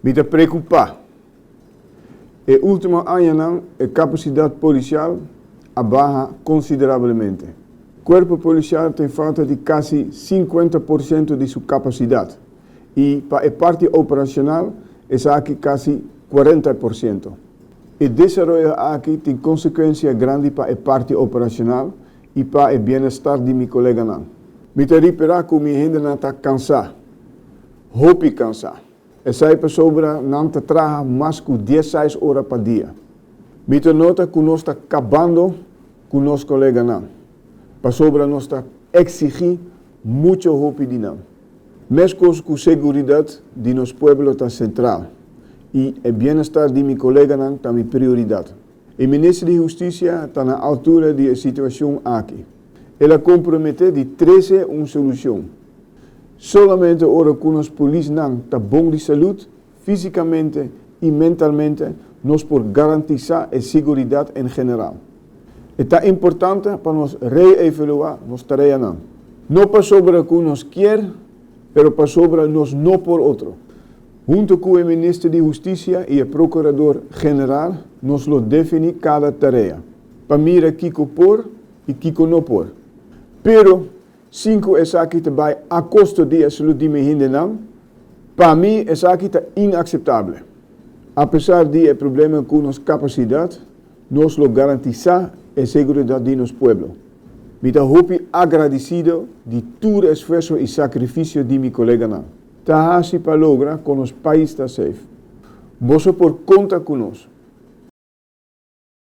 Mi ta preocupa. E ultimo añanan e capacidad policial a baha considerablemente. Cuerpo Policial tin falta di casi 50% di su capacidad y pa e parti operacional esaki casi 40%. E desaroyo aki tin consecuencia grandi pa e parti operacional y pa e bienestar di mi coleganan. Mi ta ripara cu mi hendenan ta cansa, hopi cansa. Esey pasobra nan ta traha mas cu 16 ora pa dia. Mi ta nota cu nos ta cabando cu nos coleganan, pasobra nos ta exigi mucho hopi di nan. Mescos cu seguridad di nos pueblo ta central y e bienestar di mi coleganan ta mi prioridad. E Minister di Husticia ta na altura di e situacion aki. El a compromete di trece un solucion. Solamente ora cu nos polisnan ta bon di salud, fisicamente y mentalmente, nos por garantisa e seguridad en general. E ta importante pa nos reevalua nos tareanan. No pasobra cu nos kier, pero pasobra nos no por otro. Hunto cu e Minister di Husticia y e Procurador General nos lo defini cada tarea, pa mira kico por y kico no por. Pero, sin cu esaki ta bay a costo di e salud di mi hendenan, pa mi esaki ta inaceptable. A pesar di e problema cu nos capacidad, nos lo garantisa e seguridad di nos pueblo. Mi ta hopi agradecido di tur esfuerso y sacrificio di mi coleganan. Ta haci pa logra cu nos pais ta safe. Boso por conta cu nos.